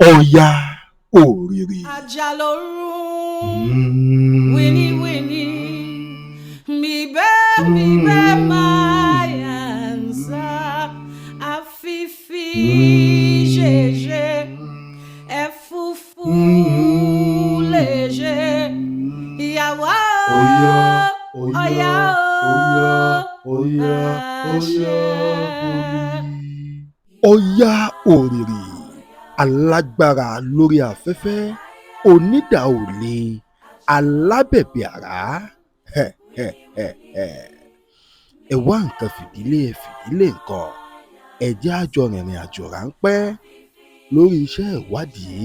Ọya Òrìrì. Àjàlórú wíníwíní bíbẹ́ bíbẹ́ máa yà ń sá àfífí jẹjẹ ẹ̀fúfú léje ìyàwó. Ọya. Ọya. Ọya. Ọya. Àṣẹ. Ọya Òrìrì, alágbára lórí afẹ́fẹ́, onídà òle, alábẹ̀bẹ̀ àrá. Ẹ wá nǹkan fìdílé, ẹ fìdílé nǹkan, ẹ jẹ́ á jọ rìnrìn àjò ráńpẹ́ lórí iṣẹ́ ìwádìí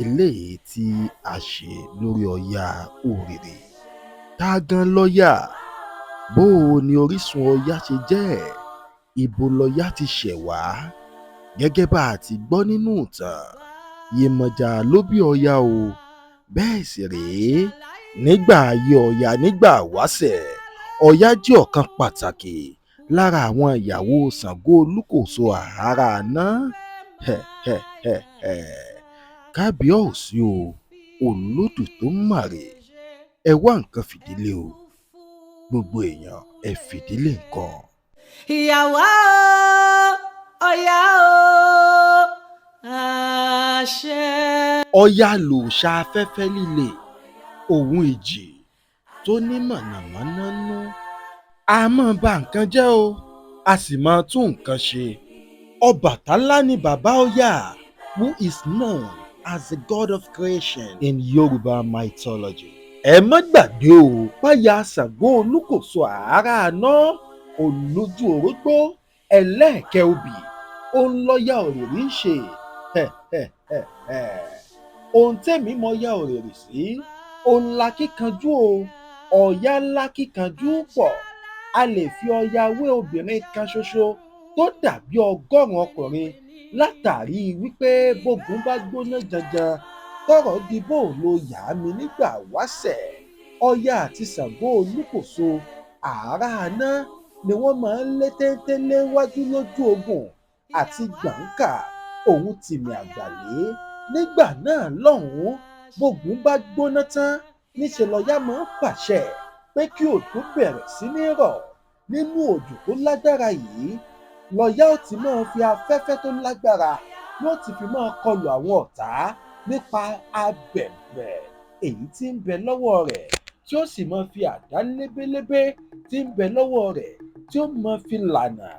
eléyìí tí a ṣe lórí Ọya Òrìrì. Ta gan lọya? Bó o ní orísun Ọya ṣe jẹ́? Ibo lọya ti ṣẹ̀ wá? Gẹ́gẹ́ bá a ti gbọ́ nínú ìtàn, Yemọja ló bí Ọya o. Bẹ́ẹ̀ sì rèé, nígbà ayé Ọya nígbà wáṣẹ̀, Ọya jẹ́ ọ̀kan pàtàkì lára àwọn ìyàwó Ṣàngó Olúkòso àhárá aná. Kábíọ́ọ̀sí o, olódù tó màrè. Ẹ wá nǹkan fìdílé o, gbogbo èèyàn, ẹ fìdílé nǹkan. Ìyàwó Ọya àṣẹ. Ọya lòòṣà afẹ́fẹ́ líle òun ìjì tó ní mọ̀nàmọ́ná nú. A máa ba nǹkan jẹ́ o, a sì máa tún nǹkan ṣe. Ọbàtálá ni bàbá Ọya, who is known as the god of creation in Yoruba mythology. Ẹ má gbàgbé o, páyà Ṣàngó Olúkòso àárá aná, olójú orógbó, ẹlẹ́ẹ̀kẹ́ obì, òun lọ́ya Òrìrì ń ṣe. Ohun tẹ́mi mọ Ọya Òrìrì sí òun la kíkanjú o. Ọya ńlá kíkanjú pọ̀. A lè fi Ọya wé obìnrin kan ṣoṣo tó dàbí 100 ọkùnrin, látàrí wípé bógun bá gbóná janjan, tọ́rọ̀ di bó lo yà á mi nígbà wáṣẹ̀, Ọya àti Ṣàngó Olúkòso àárá aná ni wọ́n máa ń lé téńté léwájú lójú ogun, àti gbọ̀ǹkà òun tìmì àgbàlé nígbà náà lọ́hùn-ún. Bógun bá gbóná tán, níṣẹ́ lọ́ya máa ń pàṣẹ pé kí òjò bẹ̀rẹ̀ sí ní rọ̀. Nínú òjò tó lágbára yìí lọ́ya ó ti máa fi afẹ́fẹ́ tó lágbára, yóò ti fi máa kọlù àwọn ọ̀tá nípa abẹ̀bẹ̀ èyí tí ń bẹ lọ́wọ́ rẹ̀, tí ó sì máa fi àdá lébélébé tí ń bẹ lọ́wọ́ rẹ̀, tí ó máa fi lànà.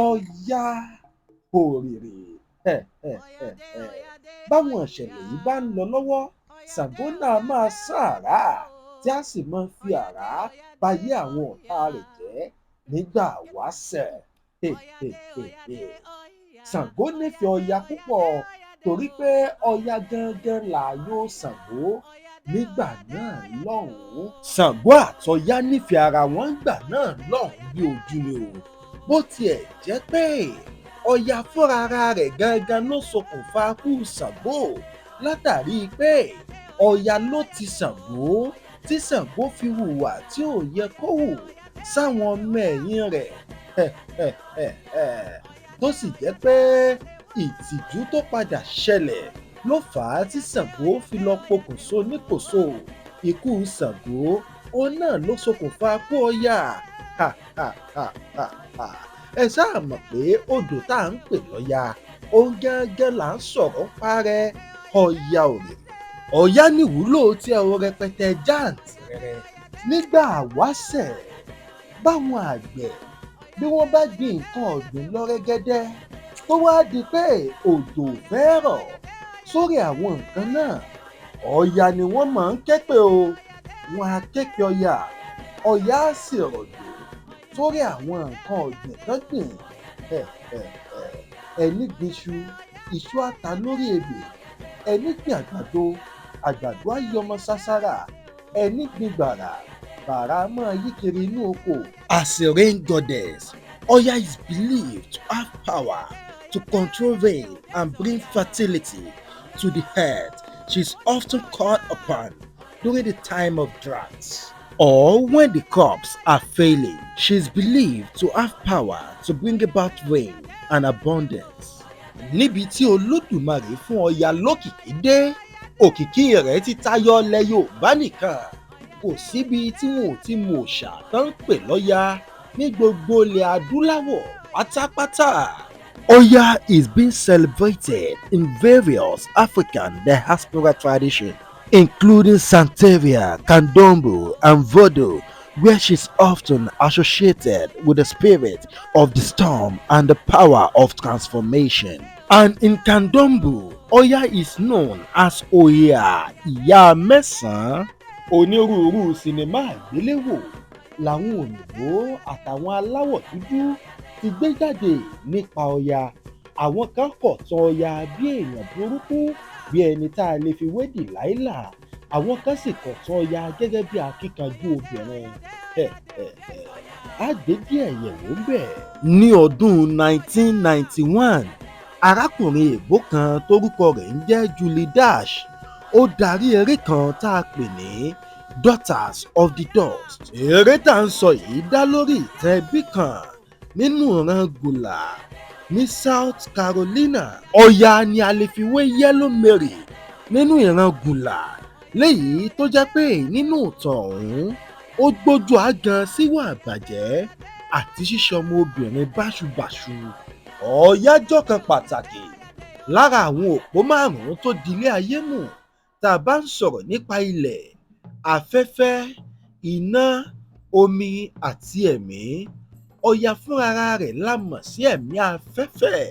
Ọya Òrìrì. Báwọn ìṣẹ̀lẹ̀ yìí bá ń lọ lọ́wọ́, Ṣàngó náà máa sán àrá, tí a sì máa fi àrá bayé àwọn ọ̀tá rẹ̀ jẹ́ nígbà wáṣẹ̀. Ṣàngó nífẹ̀ẹ́ Ọya púpọ̀ torí pé Ọya gangan lààyò Ṣàngó nígbà náà lọ́hùn-ún. Ṣàngó àtọya nífẹ̀ẹ́ ara wọn nígbà náà lọ́hùn-ún bí ojú ni o. Bó tiẹ̀ jẹ́ pé Ọya fúnra rẹ̀ gangan ló ṣokùnfà kú Ṣàngó, látàrí pé Ọya ló ti Ṣàngó tí Ṣàngó fi hùwà tí ò yẹ kó hù sáwọn ọmọ ẹ̀yìn rẹ̀, tó sì jẹ́ pé ìtìjú tó padà ṣẹlẹ̀ ló fà á tí Ṣàngó fi lọ pokùnso níkòso. Ikú Ṣàngó òun náà ló ṣokùnfà kú Ọya. Ẹ ṣáà mọ̀ pé odò tá à ń pè lọ́ya òun gángan là ń sọ̀rọ̀ ń parẹ́. Ọya Òrìrì, Ọya níwúlò tí ẹ ò rẹpẹtẹ jáǹtìrẹrẹ nígbà wáṣẹ̀. Báwọn àgbẹ̀ bí wọ́n bá gbin nǹkan ọ̀gbìn lọ rẹ́gẹ́dẹ́, tó wá di pé òjò ò fẹ́ rọ̀ sórí àwọn nǹkan náà, Ọya ni wọ́n máa ń ké pè o. Wọ́n á ké pe Ọya, Ọya á sì rọ̀jò sórí àwọn nǹkan ọ̀gbìn tán gbìn. Ẹni gbinṣu, iṣu á ta lórí ebè. Ẹni gbin àgbàdo, àgbàdo á yọmọ ṣàṣàrà. Ẹni gbin gbàrà, bàrà máa yí kiri inú oko. As a rain goddess, Oya is believed to have power to control rain and bring fertility to the earth. She is often called upon during the time of droughts or when the crops are failing. She is believed to have power to bring about rain and abundance. Níbi tí Olódùmarè fún Ọya lókìkí dé, òkìkí rẹ̀ ti tayọ ilẹ̀ Yorùbá nìkan. Kò síbi tí wọn ò ti mọ òòṣà tán ń pè lọ́ya ní gbogbo ilẹ̀ adúláwọ̀ pátápátá. Oya is being celebrated in various African diaspora traditions, including Santeria, Candomblé, and Voodoo, where she's often associated with the spirit of the storm and the power of transformation. And in Candomblé, Oya is known as Oya Ìyá Mẹ́sàn-án. Onírúurú sinimá àgbéléwò làwọn òyìnbó àtàwọn aláwọ̀ dúdú ti gbé jáde nípa Ọya. Àwọn kan kọ̀tàn Ọya bí èèyàn burúkú, bí ẹni tá a lè fi wé Delilah. Àwọn kan sì kọ̀tàn Ọya gẹ́gẹ́ bí akíkanjú obìnrin. Á gbé díẹ̀ yẹ̀wò ńbẹ̀. Ní ọdún 1991, arákùnrin èèbó kan tórúkọ rẹ̀ ń jẹ́ Julie Dash, ó darí eré kan tá a pè ní Daughters of the Dust. Eré tá à ń sọ yìí dá lórí ìtàn ẹbí kan nínú ìran Gullah ní South Carolina. Ọya ni a lè fi wé Yellow Mary nínú ìran Gullah, léyìí tó jẹ́ pé nínú ìtàn ọ̀hún, ó gbójú aágan síwà ìbàjẹ́ àti ṣíṣe ọmọ obìnrin báṣubàṣu. Ọya jọ́kan pàtàkì lára àwọn òpó márùn-ún tó dilé ayé mú tá a bá ń sọ̀rọ̀ nípa ilẹ̀, afẹ́fẹ́, iná, omi àti ẹ̀mí. Ọya fúnra rẹ̀ la mọ̀ sí ẹ̀mí afẹ́fẹ́.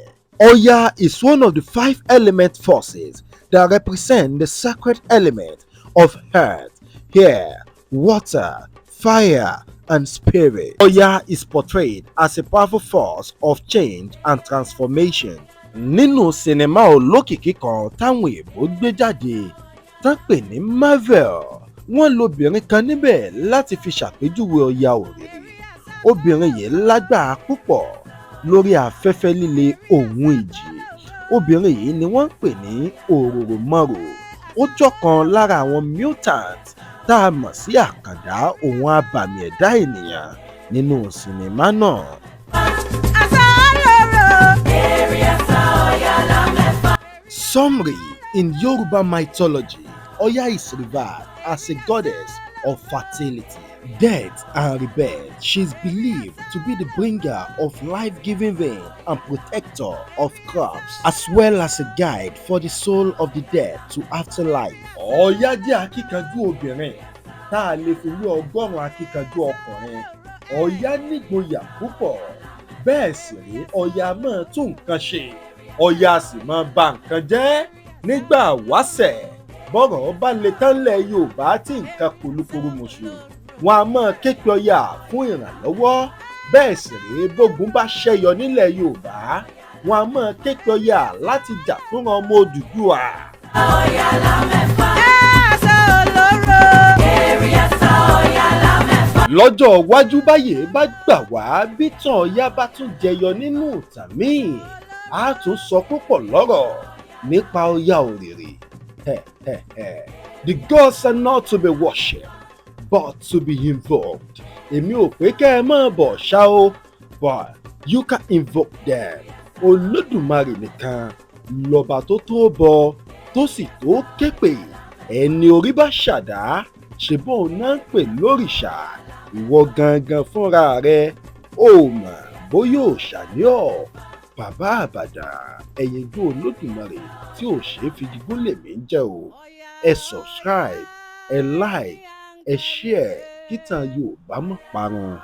Ọya is one of the five element forces that represent the sacred element of earth, air, water, fire, and spirit. Oya is portrayed as a powerful force of change and transformation. Nínú sinimá olókìkí kan táwọn èèbó gbé jáde tán pè ní Marvel, wọ́n lobìnrin kan níbẹ̀ láti fi ṣàpèjúwe Ọya Òrìrì. Obìnrin yìí lágbára púpọ̀ lórí afẹ́fẹ́ líle òun ìjì. Obìnrin yìí ni wọ́n ń pè ní Òròròmọrò. Ó jọ́kan lára àwọn mutant tá a mọ̀ sí àkàndá òun abàmì ẹ̀dá ènìyàn nínú sinimá náà. Àṣà olóró. Èrè àṣà Ọya la mẹ́fà. Summary. In Yoruba mythology, Oya is revered as a goddess of fertility, death, and rebirth. She is believed to be the bringer of life-giving rain and protector of crops, as well as a guide for the soul of the dead to afterlife. Ọya jẹ́ akíkanjú obìnrin tá a lè fi wé 100 akíkanjú ọkùnrin. Ọya nígboyà púpọ̀, bẹ́ẹ̀ sì rí Ọya máa tún nǹkan ṣe, Ọya sì máa ba nǹkan jẹ́ nígbà wáṣẹ̀. Bọ́rọ̀ bá le tán lẹ̀ Yorùbá tí nǹkan polúkúrúmuṣu, wọn a máa ké pe Ọya fún ìrànlọ́wọ́. Bẹ́ẹ̀ sì rí, bógun bá ṣẹ́yọ nílẹ̀ Yorùbá, wọn a máa ké pe Ọya láti jà fún ọmọ Odùduwà. Ọya la mẹ́fà. Àṣà olóró. Èrè àṣà Ọya la mẹ́fà. Lọ́jọ́ iwájú, báyìí bá gbà wá, bí tàn Ọya bá tún jẹyọ nínú ìtàn míì, á tún sọ púpọ̀ lọ́rọ̀ nípa Ọya Òrìrì. The gods are not to be worshipped but to be invoked. Èmi ò pé kẹ́ ẹ máa bọ̀ ṣá o, but you can invoke them. Olódùmarè nìkan lọ́ba tó tó bọ, tó sì tó képè. Ẹni orí bá ṣàdá ṣe bóun náà ń pè lórìṣà. Ìwọ gangan fúnra rẹ ó mọ̀ bóyá òòṣà ní ọ̀. Bàbá Àbàdàn, ẹ̀yinjú Olódùmarè tí ò ṣeé fi gígùn lèmi ń jẹ́ o. Ẹ subscribe, ẹ like, ẹ share, kítan Yorùbá má parun.